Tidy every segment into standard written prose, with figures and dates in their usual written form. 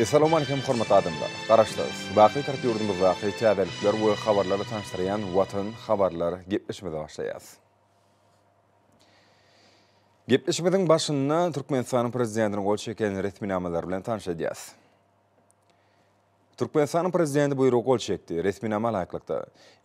Essalawmalikim hormatly adamlar! Garaşsyz, baky Bitarap ýurdumyzdaky täzelikler we habarlarla tanyşdyrýan Watan habarlar gepleşigimize başlaýas. Gepleşigimiziň başynda Türkmenistanyň Prezidentiniň gol çeken resminamalary bilen tanyş edýäs. Türkmenistanyň Prezidenti buýruga gol çekdi. Resminama laýyklykda,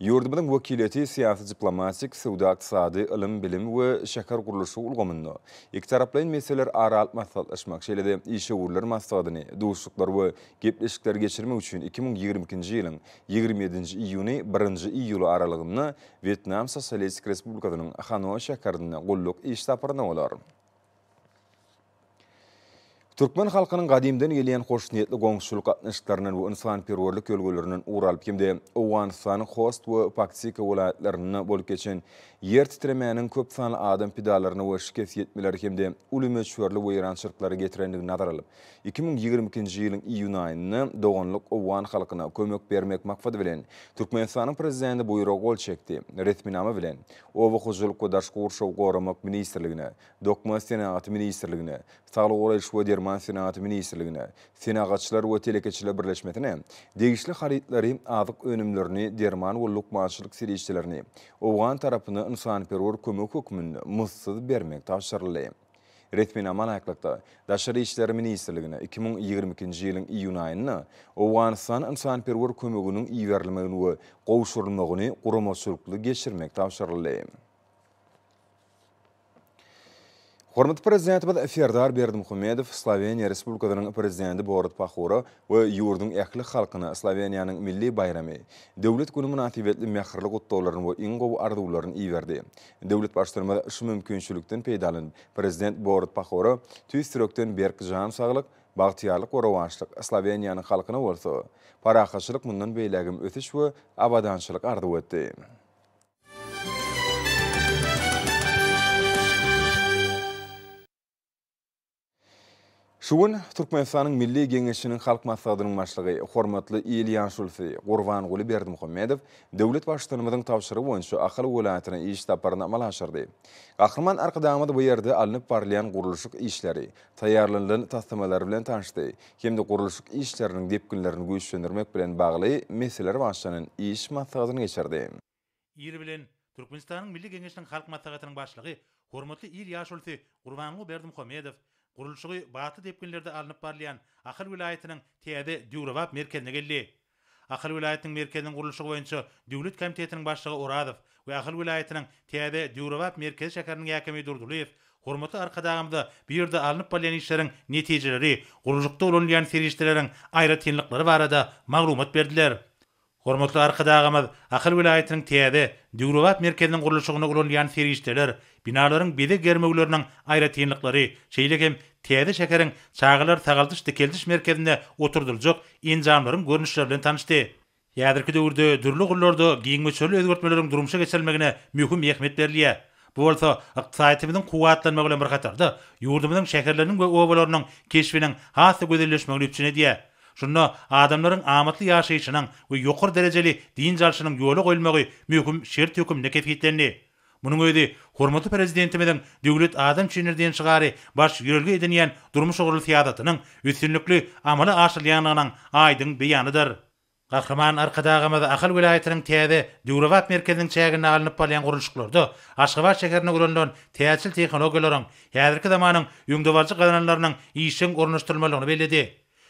ýurdumyzyň wekiliýeti syýasy-diplomatik, söwda-ykdysady, ylym-bilim we şäher gurluşygy ulgamynda ikitaraplaýyn meseleleri ara alyp maslahatlaşmak, şeýle-de işewürler maslahatyny, duşuşyklary we gepleşikleri geçirmek üçin 2022-nji ýylyň 27-nji iýuny, birinji iýuly aralygynda Wýetnam Sosialistik Respublikasynyň Hanoý şäherinde gulluk iş saparynda bolar. Türkmen halkynyň gadymdan gelýän hoşniýetli goňşuçylyk gatnaşyklaryndan we ynsanperwerlik ýörelgelerinden ugur alyp hem-de Owganystanyň Host we Paktika welaýatlarynda bolup geçen ýer titremäniň köp sanly adam pidalaryna we şikes ýetmeleri hem-de uly möçberli weýrançylyklara getirendigini nazara alyp, 2022-nji ýylyň iýun aýynda doganlyk owgan halkyna kömek bermek maksady bilen Türkmenistanyň Prezidenti Buýruga gol çekdi. Resminama bilen, Oba hojalyk we daşky gurşawy goramak ministrligine, Dokma senagaty ministrligine, Saglygy goraýyş we derman senagaty ministrligine, Senagatçylar we telekeçiler birleşmesine degişli harytlary, azyk önümlerini, derman we lukmançylyk serişdelerini owgan tarapyna ynsanperwer kömek hökmünde muzdsuz bermek tabşyryldy. Resminama laýyklykda, Daşary işler ministrligine 2022-nji ýylyň iýun aýynda Owganystana ynsanperwer kömeginiň iberilmegini we gowşurylmagyny guramaçylykly geçirmek tabşyryldy. Hormatly Prezidentimiz Serdar Berdimuhamedow Sloweniýa Respublikasynyň Prezidenti Borut Pahora we ýurduň ähli halkyna Sloweniýanyň milli baýramy, Döwlet güni mynasybetli mähirli gutlaglaryny we iň gowy arzuwlaryny iberdi. Döwlet Baştutanymyz şu mümkinçilikden peýdalanyp, Prezident Borut Pahora tüýs ýürekden berk jan saglyk, bagtyýarlyk we rowaçlyk, Sloweniýanyň halkyna bolsa, parahatçylyk mundan beýlägem ösüş we abadançylyk arzuw etdi. Şu gün Türkmenistanyň Milli Geňeşiniň Halk Maslahatynyň Başlygy, hormatly il ýaşulusy Gurbanguly Berdimuhamedow döwlet Baştutanymyzyň tabşyrygy boýunça Ahal welaýatyna iş saparyny amala aşyrdy. Gahryman Arkadagymyz bu ýerde alnyp barylýan gurluşyk işleri, taýýarlanylan taslamalar bilen tanyşdy hem-de gurluşyk işleriniň depginlerini güýçlendirmek bilen bagly meseleler bagyşlanan iş maslahatyny geçirdi. Ir bilen Türkmenistanyň Milli Geňeşiniň Halk Maslahatynyň Başlygy, hormatly il ýaşulusy Gurbanguly Berdimuhamedow gurluşygy batly depginlerde alnyp barylýan Ahal welaýatynyň täze döwrebap merkezine geldi. Ahal welaýatynyň merkeziniň gurluşygy boýunça döwlet komitetiniň başlygy Orazow we Ahal welaýatynyň täze döwrebap merkezi şäheriniň häkimi Durdylyýew hormatly Arkadagymyza bu ýerde alnyp barylýan işleriň netijeleri, gurluşykda ulanylýan serişdeleriň aýratynlyklary barada maglumat berdiler. Hormatly Arkadagymyz Ahal welaýatynyň täze, döwrebap merkeziniň gurluşygynda ulanylýan serişdeler, binalaryň bezeg germewleriniň aýratynlyklary, şeýle hem täze şäheriň çagalar sagaldyş-dikeldiş merkezinde oturdyljak enjamlaryň görnüşleri bilen tanyşdy. Häzirki döwürde dürli ugurlarda giň möçberli özgertmeleriň durmuşa geçirilmegine möhüm ähmiýet berilýär. Bu bolsa ykdysadyýetimiziň kuwwatlanmagy bilen bir hatarda, ýurdumyzyň şäherleriniň we obalarynyň keşbiniň has-da gözelleşmegini üpjün edýär. Şunda adamlaryň amatly ýaşaýşynyň we ýokary derejeli dynç alşynyň ýola goýulmagy möhüm şert hökmünde kesgitlendi. Munuň özi hormatly Prezidentimiziň Döwlet adam üçindir diýen şygary baş ýörelge edinýän durmuş ugurly syýasatynyň üstünlikli amala aşyrylýandygynyň aýdyň beýanydyr. Gahryman Arkadagymyz Ahal welaýatynyň täze, döwrebap merkeziniň çäginde alnyp barylýan gurluşyklarda Aşgabat şäherinde ulanylan täjirçil tehnologiýalaryň, häzirki zamanyň öňdebaryjy gazananlarynyň işjeň ornaşdyrylmalydygyny belledi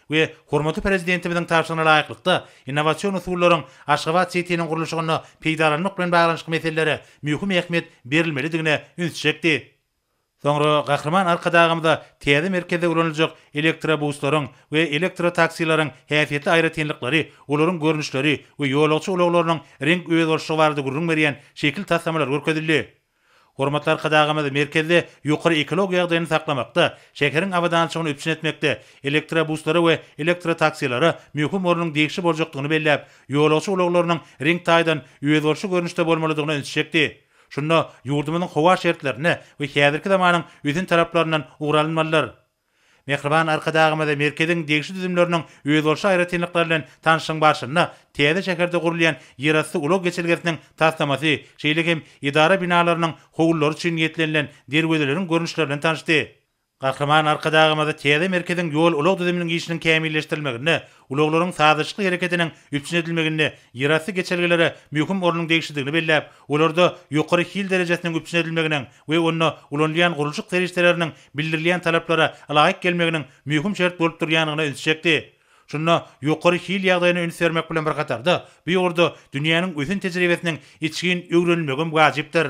we hormatly Prezidentimiziň tabşyrygyna laýyklykda, innowasion usullaryň Aşgabat-sitiniň gurluşygynda peýdalanmak bilen baglanyşykly meselelere möhüm ähmiýet berilmelidigine ünsi çekdi. Soňra Gahryman Arkadagymyza täze merkezde ulanyljak elektrobuslaryň we elektrotaksileriň häsiýetli aýratynlyklary, olaryň görnüşleri we ýolagçy ulaglarynyň reňk özboluşlygy barada gürrüň berýän şekil taslamalary görkezildi. Hormatly Arkadagymyz merkezde ýokary ekologiýa ýagdaýyny saklamakda, şäheriň abadançylygyny üpjün etmekde elektrobuslara we elektrotaksilere möhüm ornuň degişli boljakdygyny belläp, ýolagçy ulaglarynyň reňk taýdan özboluşly görnüşde bolmalydygyna ünsi çekdi. Şunda ýurdumyzyň howa şertlerine we häzirki zamanyň ösen talaplaryndan ugur alynmalydyr. Mähriban Arkadagymyz merkeziň degişli düzümleriniň özboluşly aýratynlyklary bilen tanyşlygyň barşynda täze şäherde gurulýan ýerasty ulag geçelgesiniň taslamasy, şeýle hem edara binalarynyň howlulary üçin niýetlenilen derwezeleriň görnüşleri bilen tanyşdy. Gahryman Arkadagymyz täze merkeziň ýol-ulag düzüminiň işiniň kämilleşdirilmeginde, ulaglaryň sazlaşykly hereketiniň üpjün edilmeginde ýerasty geçelgelere möhüm ornuň degişlidigini belläp, olarda ýokary hil derejesiniň üpjün edilmeginiň we onda ulanylýan gurluşyk serişdeleriniň bildirilýän talaplara ylaýyk gelmeginiň möhüm şert bolup durýandygyna ünsi çekdi. Şunda ýokary hil ýagdaýyna üns bermek bilen bir hatarda, bu ugurda dünýäniň ösen tejribesiniň içgin öwrenilmegem wajypdyr.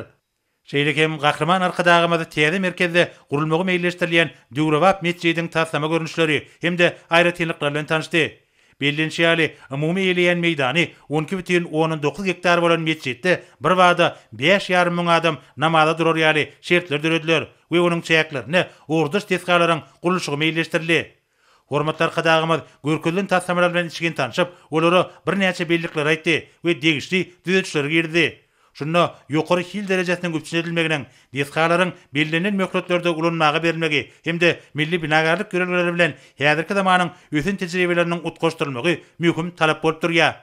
Şeýle hem Gahryman Arkadagymyz täze merkezde gurulmagy meýilleşdirilýän döwrebap metjidiň taslama görnüşleri hem-de aýratynlyklary bilen tanyşdy. Bellenişi ýaly, umumy eýeleýän meýdany 12,9 gektar bolan metjitde birbada 5,5 müň adam namaza durar ýaly şertler dörediler we onuň çäklerinde ugurdaş desgalaryň gurluşygy meýilleşdirildi. Hormatly Arkadagymyz görkezilen taslamalar bilen içgin tanşyp, olara birnäçe bellikleri aýtdy we degişli düzedişleri girizdi. Şunda ýokary hil derejesiniň üpjün edilmeginiň, desgalaryň bellenilen möhletlerde ulanmaga berilmegi hem-de milli binagärlik ýörelgeleri bilen häzirki zamanyň ösen tejribeleriniň utgaşdyrylmagy möhüm talap bolup durýar.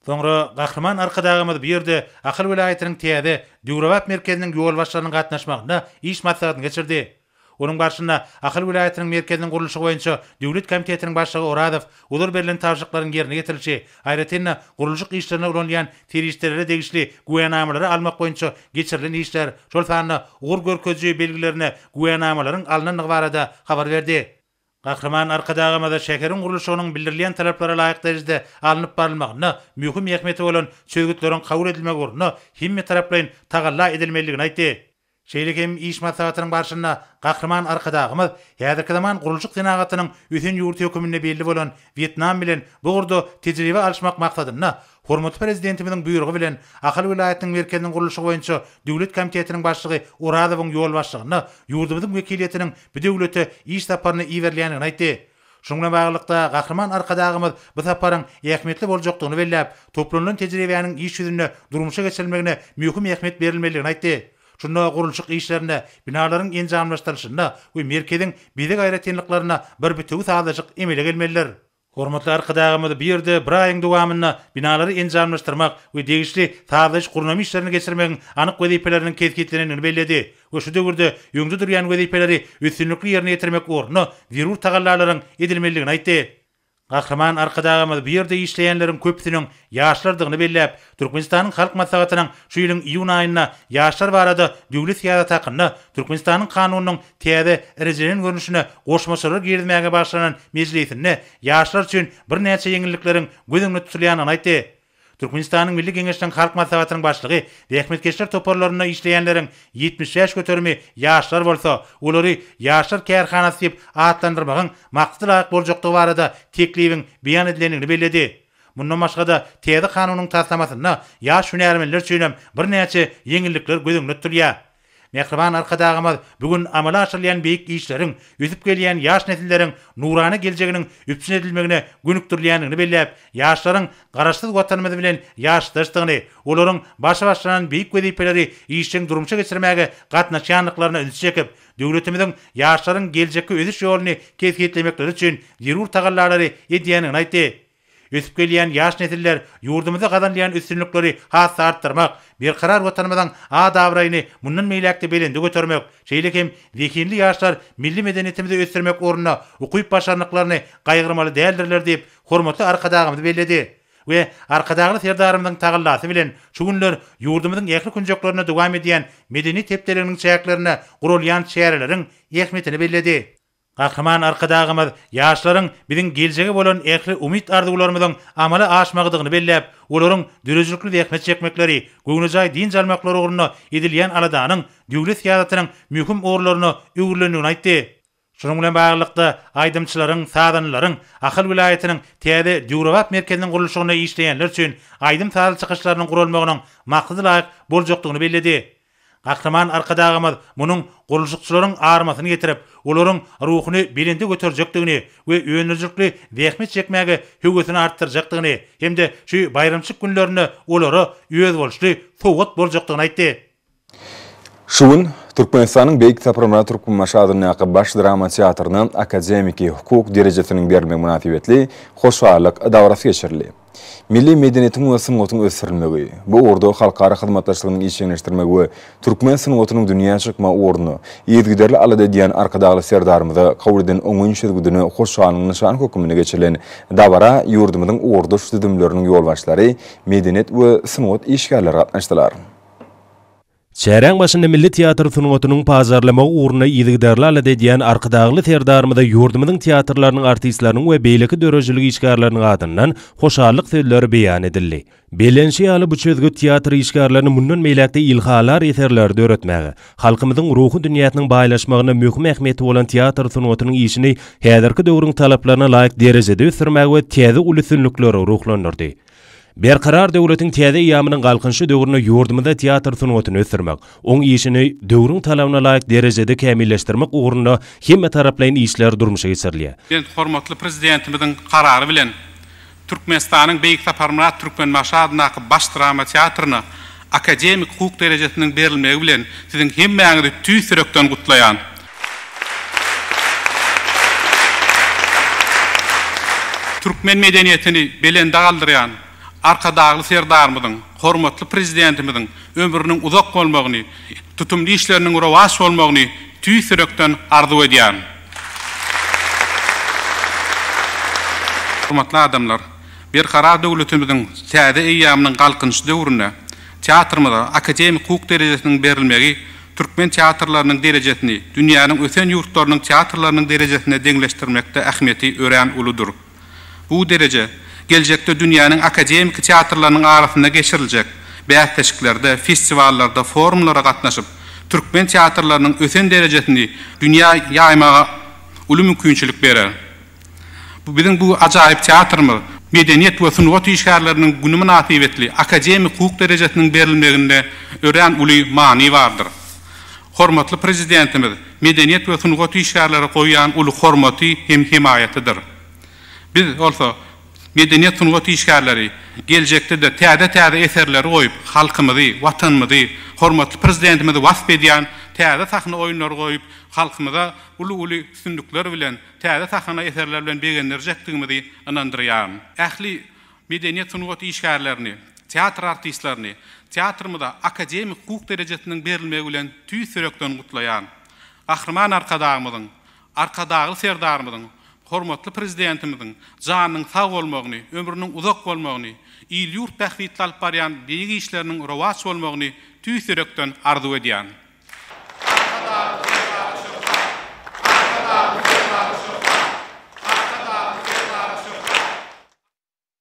Soňra Gahryman Arkadagymyz bu ýerde Ahal welaýatynyň täze, döwrebap merkeziniň ýolbaşçylarynyň gatnaşmagynda iş maslahatyny geçirdi. Onuň barşynda Ahal welaýatynyň merkeziniň gurluşygy boýunça döwlet komitetiniň başlygy Orazow ozal berlen tabşyryklaryň ýerine ýetirilişi, aýratyn-da, gurluşyk işlerinde ulanylýan serişdelere degişli güwänamalary almak boýunça geçirilen işler, şol sanda ugur görkeziji belgilerine güwänamalaryň alnandygy barada habar berdi. Gahryman Arkadagymyz şäheriň gurluşygynyň bildirilýän talaplara laýyk derejede alnyp barylmagynda möhüm ähmiýeti bolan çözgütleriň kabul edilmegi ugrunda hemmetaraplaýyn tagalla edilmelidigini aýtdy. Şeýle hem iş maslahatynyň barşynda Gahryman Arkadagymyz häzirki zaman gurluşyk senagatynyň ösen ýurdy höküminde belli bolan Wýetnam bilen bu ugurda tejribe alyşmak maksadynda hormatly Prezidentimiziň buýrugy bilen Ahal welaýatynyň merkeziniň gurluşygy boýunça döwlet komitetiniň başlygy Orazowyň ýolbaşçylygynda ýurdumyzyň wekiliýetiniň bu döwlete iş saparyna iberilýändigini aýtdy. Şunuň bilen baglylykda, Gahryman Arkadagymyz bu saparyň ähmiýetli boljakdygyny belläp, toplanylan tejribäniň iş ýüzünde durmuşa geçirilmegine möhüm ähmiýet berilmelidigini aýtdy. Şunda gurluşyk işlerinde, binalaryň enjamlaşdyrylyşynda we merkeziň bezeg aýratynlyklarynda bir bitewi sazlaşyk emele gelmelidir. Hormatly Arkadagymyz bu ýerde bir aýyň dowamynda binalary enjamlaşdyrmak we degişli sazlaýyş-gurnama işlerini geçirmegiň anyk wezipeleriniň kesgitlenendigini belledi we şu döwürde öňde durýan wezipeleri üstünlikli ýerine ýetirmek ugrunda zerur tagallalaryň edilmelidigini aýtdy. Gahryman Arkadagymyz bu ýerde işleýänleriň köpüsiniň ýaşlardygyny belläp, Türkmenistanyň Halk Maslahatynyň şu ýylyň iýun aýynda Ýaşlar barada döwlet syýasaty hakynda Türkmenistanyň Kanunynyň täze rejelenen görnüşine goşmaçalar girizmäge bagyşlanan mejlisinde ýaşlar üçin birnäçe ýeňillikleriň göz öňünde tutulýandygyny aýtdy. Türkmenistanyň Milli Geňeşiniň Halk Maslahatynyň Başlygy zähmetkeşler toparlarynda işleýänleriň 75 göterimi ýaşlar bolsa, olary Ýaşlar kärhanasy diýip atlandyrmagyň maksada laýyk boljakdygy barada teklibiň beýan edilendigini belledi. Mundan başga-da, täze kanunyň taslamasynda ýaş hünärmenler üçinem birnäçe ýeňillikler göz öňünde tutulýar. Mähriban Arkadagymyz bu gün amala aşyrylýan beýik işleriň ösüp gelýän ýaş nesilleriň nurana geljeginiň üpjün edilmegine gönükdirilýändigini belläp, ýaşlaryň Garaşsyz Watanymyz bilen ýaşdaşdygyny, olaryň başy başlanan beýik wezipeleri işjeň durmuşa geçirmäge gatnaşýandyklaryna ünsi çekip, döwletimiziň ýaşlaryň geljekki ösüş ýoluny kesgitlemekleri üçin zerur tagallalary edýändigini aýtdy. Ösüp gelýän ýaş nesiller ýurdumyzda gazanylýan üstünlikleri has-da artdyrmak, berkarar Watanymyzyň at-abraýyny mundan beýläk-de belende götermek, şeýle hem zehinli ýaşlar milli medeniýetimizi ösdürmek ugrunda ukyp-başarnyklaryny gaýgyrmaly däldirler diýip, hormatly Arkadagymyz belledi we Arkadagly Serdarymyzyň tagallasy bilen şu günler ýurdumyzyň ähli künjeklerinde dowam edýän Medeniýet hepdeliginiň çäklerinde guralýan çäreleriň ähmiýetini belledi. Gahryman Arkadagymyz ýaşlaryň biziň geljege bolan ähli umyt-arzuwlarymyzyň amala aşmagydygyny belläp, olaryň döredijilikli zähmet çekmekleri, göwnejaý dynç almaklary ugrunda edilýän aladanyň döwlet syýasatynyň möhüm ugurlaryna öwrülendigini aýtdy. Şunuň bilen baglylykda, aýdymçylaryň, sazandalaryň Ahal welaýatynyň täze döwrebap merkeziniň gurluşygynda işleýänler üçin aýdym-sazly çykyşlarynyň guralmagynyň maksada laýyk boljakdygyny belledi. Gahryman Arkadagymyz munuň gurluşykçylaryň armasyny getirip, olaryň ruhuny belende göterjekdigini we öndürijilikli zähmet çekmäge höwesini artdyrjakdygyny hem-de şu baýramçylyk günlerinde olara özboluşly sowgat boljakdygyny aýtdy. Şu gün Türkmenistanyň Beýik Saparmyrat Türkmenbaşy adyndaky Baş drama teatryna akademiki hukuk derejesiniň berilmegi mynasybetli hoşallyk dabarasy geçirildi. Milli medeniýetiň we sungatyň ösdürilmegi, bu ugurda halkara hyzmatdaşlygynyň işjeňleşdirmegi we türkmen sungatynyň dünýä çykmagy ugrunda yzygiderli alada edýän Arkadagly Serdarymyza kabul eden oňyn çözgüdine hoşallygyň nyşany hökmünde geçirilen dabara ýurdumyzyň ugurdaş düzümleriniň ýolbaşçylary, medeniýet we sungat işgärleri gatnaşdylar. Çäräň başynda milli teatr sungatynyň pajarlamagy ugrunda yzygiderli alada edýän Arkadagly Serdarymyza ýurdumyzyň teatrlarynyň artistleriniň we beýleki döredijilik işgärleriniň adyndan hoşallyk sözleri beýan edildi. Bellenişi ýaly, bu çözgüt teatr işgärlerini mundan beýläk-de ilhalar eserleri döretmäge, halkymyzyň ruhy dünýäsiniň baýlaşmagyna möhüm ähmiýeti bolan teatr sungatynyň işini häzirki döwrüň talaplaryna laýyk derejede ösdürmäge we täze uly üstünliklere ruhlandyrdy. Berkarar döwletiň täze eýýamynyň Galkynyşy döwründe ýurdumyzda teatr sungatyny ösdürmek, oň işini döwrüň talabyna laýyk derejede kämilleşdirmek ugrunda hemmetaraplaýyn işler durmuşa geçirilýär. Men hormatly Prezidentimiziň Karary bilen Türkmenistanyň Beýik Saparmyrat Türkmenbaşy adyndaky Baş drama teatryna akademik hukuk derejesiniň berilmegi bilen siziň hemmäňizi tüýs ýürekden gutlaýan. Türkmen medeniýetini belende galdyrýan Arkadagly Serdarymyzyň, hormatly Prezidentimiziň ömrüniň uzak bolmagyny, tutumly işleriniň rowaç bolmagyny tüýs ýürekden arzuw edýärin. Hormatly adamlar! Berkarar döwletimiziň täze eýýamynyň Galkynyşy döwründe teatrymyza akademik hukuk derejesiniň berilmegi türkmen teatrlarynyň derejesini dünýäniň ösen ýurtlarynyň teatrlarynyň derejesine deňleşdirmekde ähmiýeti örän uludyr. Bu dereje geljekde dünýäniň akademiki teatrlarynyň arasynda geçiriljek bäsleşiklerde, festiwallarda, forumlara gatnaşyp, türkmen teatrlarynyň ösen derejesini dünýä ýaýmaga uly mümkinçilik berer. Bu biziň bu ajaýyp teatrymyz Medeniýet we sungat işgärleriniň güni mynasybetli akademik hukuk derejesiniň berilmeginde örän uly many bardyr. Hormatly Prezidentimiz medeniýet we sungat işgärlere goýýan uly hormaty hem hemaýatydyr. Biz bolsa, medeniýet sungat işgärleri geljekde-de täze-täze eserleri goýup, halkymyzy, Watanymyzy, hormatly Prezidentimizi wasp edýän täze sahna oýunlary goýup, halkymyza uly-uly üstünlikler bilen täze sahna eserler bilen begendirjekdigimizi ynandyrýaryn. Ähli medeniýet-sungat işgärlerini, teatr artistlerini teatrymyza akademik hukuk derejesiniň berilmegi bilen tüýs ýürekden gutlaýaryn. Gahryman Arkadagymyzyň, Arkadagly Serdarymyzyň, hormatly Prezidentimiziň janynyň sag bolmagyny, ömrüniň uzak bolmagyny, il-ýurt bähbitli alyp barýan beýik işleriniň rowaç bolmagyny tüýs ýürekden arzuw edýärin. Arkadagly Serdara şöhrat! Arkadagly Serdara şöhrat! Arkadagly Serdara şöhrat!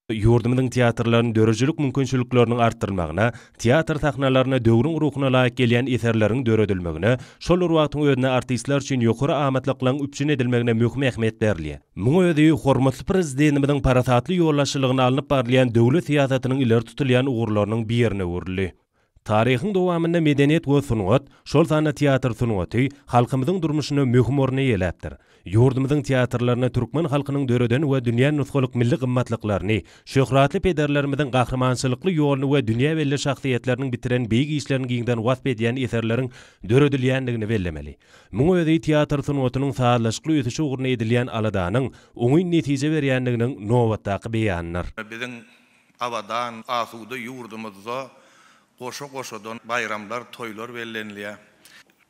Ýurdumyzyň teatrlarynyň döredijilik mümkinçilikleriniň artdyrylmagyna, teatr sahnalarynda döwrüň ruhuna laýyk gelýän eserleriň döredilmegine, şol bir wagtyň özünde artistler üçin ýokary amatlyklaryň üpjün edilmegine möhüm ähmiýet berilýär. Munuň özi hormatly Prezidentimiziň parasatly ýolbaşçylygynda alnyp barylýan döwlet syýasatynyň ileri tutulýan ugurlarynyň birine öwrüldi. Taryhyň dowamynda medeniýet we sungat, şol sanda teatr sungaty halkymyzyň durmuşynda möhüm orun eýeläpdir. Ýurdumyzyň teatrlarynda türkmen halkynyň döreden we dünýä nusgalyk milli gymmatlyklaryny, şöhratly pederlerimiziň gahrymançylykly ýoluny we dünýä belli şahsyýetleriniň bitiren beýik işlerini giňden wasp edýän eserleriň döredilýändigini bellemeli. Muň özi teatr sungatynyň sazlaşykly ösüşi ugrunda edilýän aladanyň oňyn netije berýändiginiň nobatdaky beýanydyr. Biziň Abadan, asuda ýurdumyzda goşa-goşadan baýramlar, toýlar bellenilýär.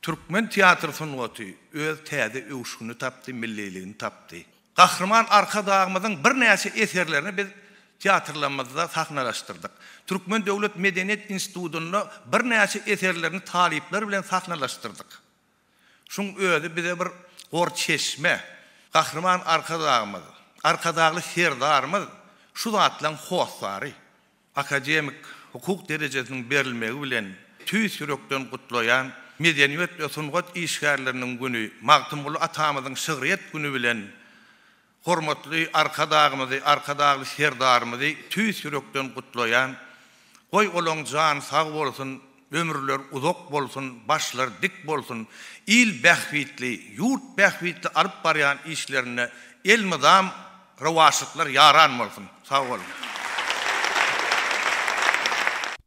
Türkmen teatr sungaty öz täze öwüşgini tapdy, milliligini tapdy. Gahryman Arkadagymyzyň birnäçe eserlerini biz teatrlarymyzda sahnalaşdyrdyk. Türkmen döwlet medeniýet institutynda birnäçe eserlerini talyplar bilen sahnalaşdyrdyk. Şuň özi bize bir gor çeşme. Gahryman Arkadagymyz, Arkadagly Serdarymyz şu zatlaň hossary. Akademik hukuk derejesiniň berilmegi bilen tüýs ýürekden gutlaýan Medeniýet we sungat işgärleriniň güni, Magtymguly atamyzyň şygryýet güni bilen Hormatly Arkadagymyzy, Arkadagly Serdarymyzy tüýs ýürekden gutlaýan. Goý olaň jany sag bolsun, ömürleri uzak bolsun, başlary dik bolsun, il bähbitli, ýurt bähbitli alyp barýan işlerinde elmydam rowaçlyklar ýaran bolsun. Sag boluň.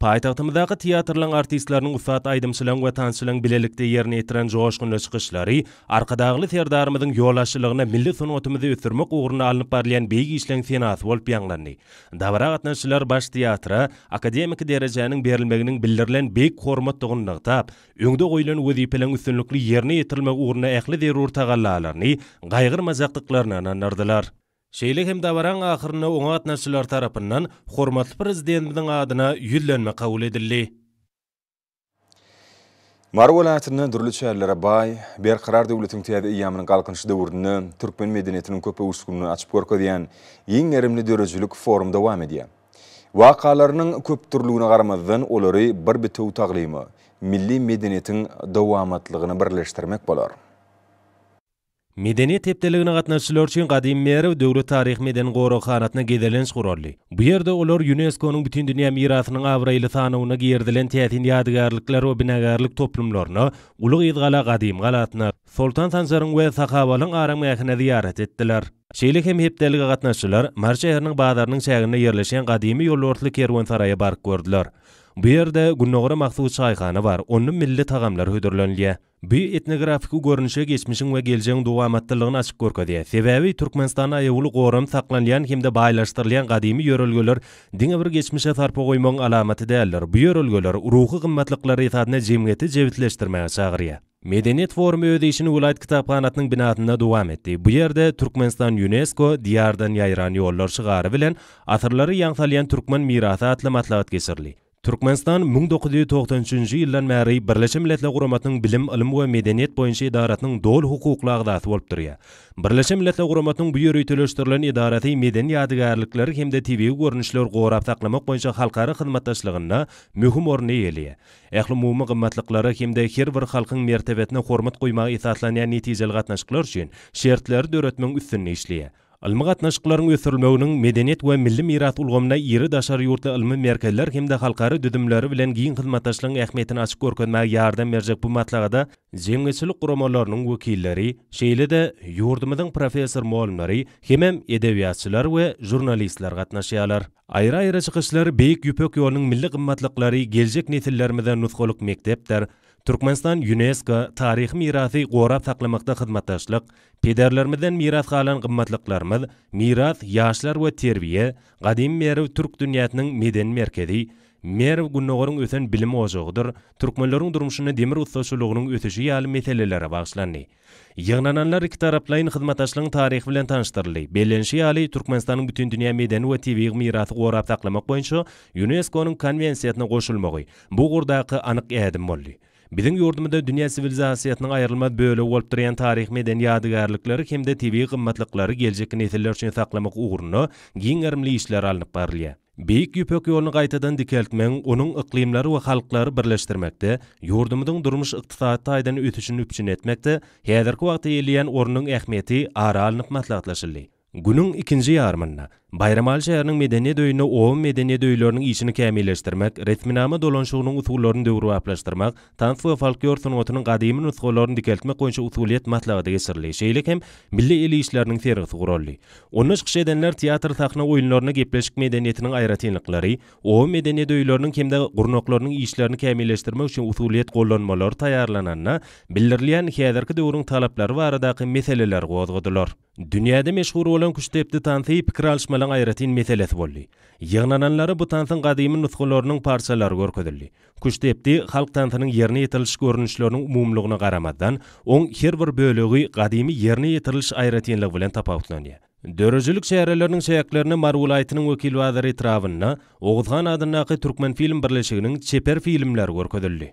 Paýtagtymyzdaky teatrlaryň artistleriniň ussat aýdymçylaryň we tansçylaryň bilelikde ýerine ýetiren joşgunly çykyşlary Arkadagly Serdarymyzyň ýolbaşçylygynda milli sungatymyzy ösdürmek ugrunda alnyp barylýan beýik işleň senasy bolup ýaňlandy. Dabara gatnaşyjylar Baş teatra akademiki derejäniň berilmeginiň bildirilen beýik hormatdygyny nygtap, öňde goýlan wezipeleriň üstünlikli ýerine ýetirilmegi ugrunda ähli zerur tagallalaryny gaýgyrmajakdyklaryna ynandyrdylar. Şeýle hem dabaraň ahyrynda oňa gatnaşyjylar tarapyndan hormatly Prezidentimiziň adyna ýüzlenme kabul edildi. Mary welaýatynda dürli çärelere baý, Berkarar döwletiň täze eýýamynyň Galkynyşy döwründe türkmen medeniýetiniň köp öwüşginini açyp görkezýän giň gerimli döredijilik forum dowam edýär. Wakalarynyň köpdürlügine garamazdan, olary bir bitewi taglyma, milli medeniýetiň dowamatlygyna birleşdirmek bolar. Medeniýet hepdeligine gatnaşyjylar üçin Gadymy Merw döwlet taryhy-medeni goraghanasyna gezelenç guraldy. Bu ýerde olar ÝUNESKO-nyň Bütindünýä mirasynyň abraýly sanawyna girizilen täsin ýadygärlikler we binagärlik toplumlaryna, Uly Gyzgala gadymy galasyna, Soltan Sanjaryň we Sahabalyň aramgähine zyýarat etdiler. Şeýle hem hepdelige gatnaşyjylar Mary şäheriniň bazarynyň çäginde ýerleşýän gadymy ýolbarsly kerwensaraýa baryp gördüler. Bu ýerde Gündogara mahsus çaýhana bar, onda milli tagamlar hödürlenilýär. Bu etnografiki görnüşe geçmişiň we geljegiň dowamatlylygyny açyp görkezýär. Sebäbi Türkmenistanda aýawly goranyp saklanylýan hem-de baýlaşdyrylýan gadymy ýörelgeler diňe bir geçmişe sarpa goýmagyň alamaty däldir. Bu ýörelgeler ruhy gymmatlyklar esasynda jemgyýeti jebisleşdirmäge çagyrýar. Medeniýet forumy öz işini welaýat kitaphanasynyň binasynda dowam etdi. Bu ýerde Türkmenistan Ýunesko, Diýardan ýaýran ýollar şygary bilen Asyrlary ýaň salýan türkmen mirasy atly maslahat geçirildi. Türkmenistan 1993-nji ýyldan bäri Birleşen Milletler Guramasynyň Bilim, ylym we medeniýet boýunça edarasynyň doly hukukly agzasy bolup durýar. Birleşen Milletler Guramasynyň bu ýöriteleşdirilen edarasy medeni ýadygärlikleri hem-de tebigy görnüşleri gorap saklamak boýunça halkara hyzmatdaşlygynda möhüm orny eýeleýär. Ählumumy gymmatlyklara hem-de her bir halkyň mertebesine hormat goýmaga esaslanýan netijeli gatnaşyklar üçin şertleri döretmegiň üstünde işleýär. Ylmy gatnaşyklaryň ösdürilmeginiň medeniýet we milli miras ulgamynda iri daşary ýurtly ylmy merkezler hem-de halkara düzümleri bilen giň hyzmatdaşlygyň ähmiýetini açyp görkezmäge ýardam berjek bu maslahata jemgyýetçilik guramalarynyň wekilleri, şeýle-de ýurdumyzyň professor-mugallymlary hemem edebiýatçylar we žurnalistler gatnaşýarlar. Aýry-aýry çykyşlar Beýik Ýüpek ýolunyň milli gymmatlyklary geljek nesillerimize nusgalyk mekdepdir, Türkmenistan Ýunesko, taryhy mirasy gorap saklamakda hyzmatdaşlyk, Pederlerimizden miras galan gymmatlyklarymyz, miras, ýaşlar we terbiýe, Gadymy Merw türk dünýäsiniň medeni merkezi, Merw Gündogaryň ösen bilim ojagydyr, türkmenleriň durmuşynda demir ussaçylygynyň ösüşi ýaly meselelere bagyşlandy. Ýygnananlar ikitaraplaýyn hyzmatdaşlygyň taryhy bilen tanyşdyryldy. Bellenişi ýaly, Türkmenistanyň Bütindünýä medeni we tebigy mirasy gorap saklamak boýunça Ýunesko-nyň Konwensiýasyna goşulmagy bu ugurdaky anyk ädim boldy. Biziň ýurdumyzda dünýä siwilizasiýasynyň aýrylmaz bölegi bolup durýan taryhy-medeni ýadygärlikleri hem-de tebigy gymmatlyklary geljekki nesiller üçin saklamak ugrunda giň gerimli işler alnyp barylýar. Beýik Ýüpek ýoluny gaýtadan dikeltmegiň, onuň yklymlary we halklary birleşdirmekde, ýurdumyzyň durmuş-ykdysady taýdan ösüşini üpjün etmekde häzirki wagtda eýeleýän ornunyň ähmiýeti ara alnyp maslahatlaşyldy. Günüň ikinji ýarymynda Baýramaly şäheriniň Medeniýet öýünde oba medeniýet öýleriniň işini kämilleşdirmek, resminama dolanyşygynyň usullaryny döwrebaplaşdyrmak, tans we folklor sungatynyň gadymy nusgalaryny dikeltmek boýunça usulyýet maslahaty geçirildi, şeýle hem milli el işleriniň sergisi guraldy. Onda çykyş edenler teatr sahna oýunlarynda gepleşik medeniýetiniň aýratynlyklary, oba medeniýet öýleriniň hem-de gurnaklarynyň işlerini kämilleşdirmek üçin usulyýet gollanmalary taýýarlananda bildirilýän häzirki döwrüň talaplary baradaky meseleleri gozgadylar. Dünýäde meşhur bolan küştdepdi tansy pikir alyşmalaryň aýratyn meselesi boldy. Ýygnananlara bu tansyň gadymy nusgalarynyň parçalary görkezildi. Küştdepdi halk tansynyň ýerine ýetiriliş görnüşleriniň umumylygyna garamazdan, oň her bir bölegi gadymy ýerine ýetiriliş aýratynlygy bilen tapawutlanýar. Döredijilik çäreleriniň çäklerinde Mary welaýatynyň Wekilbazar etrabynda Oguzhan adyndaky Türkmenfilm birleşiginiň çeper filmleri görkezildi.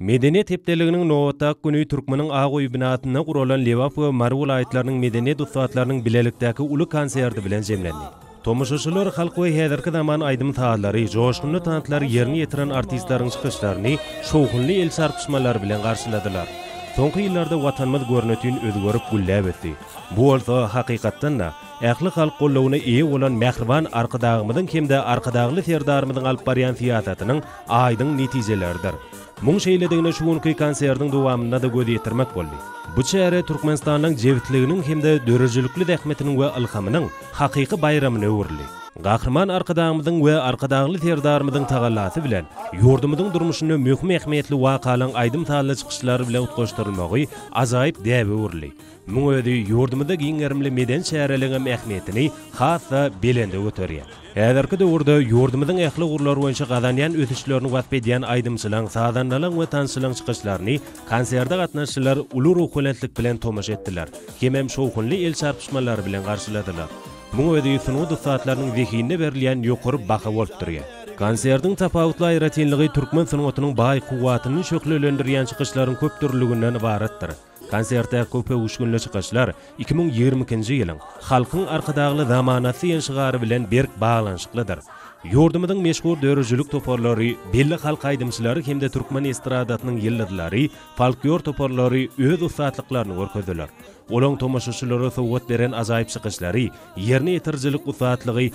Medeniýet hepdeliginiň nobatdaky güni Türkmeniň Ak öýi binasynda guralan Lebap we Mary welaýatlarynyň medeniýet ussatlarynyň bilelikdäki uly konserti bilen jemlendi. Tomaşaçylar halk we häzirki zaman aýdym-sazlary, joşgunly tanslary ýerine ýetiren artistleriň çykyşlaryny şowhunly el çarpyşmalar bilen garşyladylar. Soňky ýyllarda Watanymyz görnetin özgerip, gülläp ösdi. Bu bolsa, hakykatdan-da, ähli halk goldawyna eýe bolan mähriban Arkadagymyzyň hem-de Arkadagly Serdarymyzyň alyp barýan syýasatynyň aýdyň netijeleridir. Muň şeýledigine şu günki konsertiň dowamynda-da göz ýetirmek boldy. Bu çäre Türkmenistanyň jebisliginiň hem-de döredijilikli zähmetiniň we ylhamynyň hakyky baýramyna öwrüldi. Gahryman Arkadagymyzyň we Arkadagly Serdarymyzyň tagallasy bilen, ýurdumyzyň durmuşynda möhüm ähmiýetli wakalaryň aýdym-sazly çykyşlar bilen utgaşdyrylmagy ajaýyp däbe öwrüldi. Muň özi ýurdumyzda giň gerimli medeni çäreleriňem ähmiýetini has-da belende göterýär. Häzirki döwürde ýurdumyzyň ähli ugurlar boýunça gazanýan ösüşlerini wasp edýän aýdymçylaryň, sazandalaryň we tansçylaryň çykyşlaryny konserte gatnaşyjylar uly ruhubelentlik bilen tomaşa etdiler hemem şowhunly el çarpyşmalary bilen garşyladylar. Muň özi sungat ussatlarynyň zehinine berilýän ýokary baha bolup durýar. Konsertiň tapawutly aýratynlygy türkmen sungatynyň baý kuwwatyny şöhlelendirýän çykyşlaryň köpdürlüliginden ybaratdyr. Konsertdäki köpöwüşginli çykyşlar 2022-nji ýylyň Halkyň Arkadagly zamanasy diýen şygary bilen berk baglanyşyklydyr. Ýurdumyzyň meşhur döredijilik toparlary, belli halk aýdymçylary hem-de türkmen estradasynyň ýyldyzlary, folklor toparlary öz ussatlyklaryny görkezdiler. Olaň tomaşaçylara sowgat beren ajaýyp çykyşlary, ýerine ýetirijilik ussatlygy.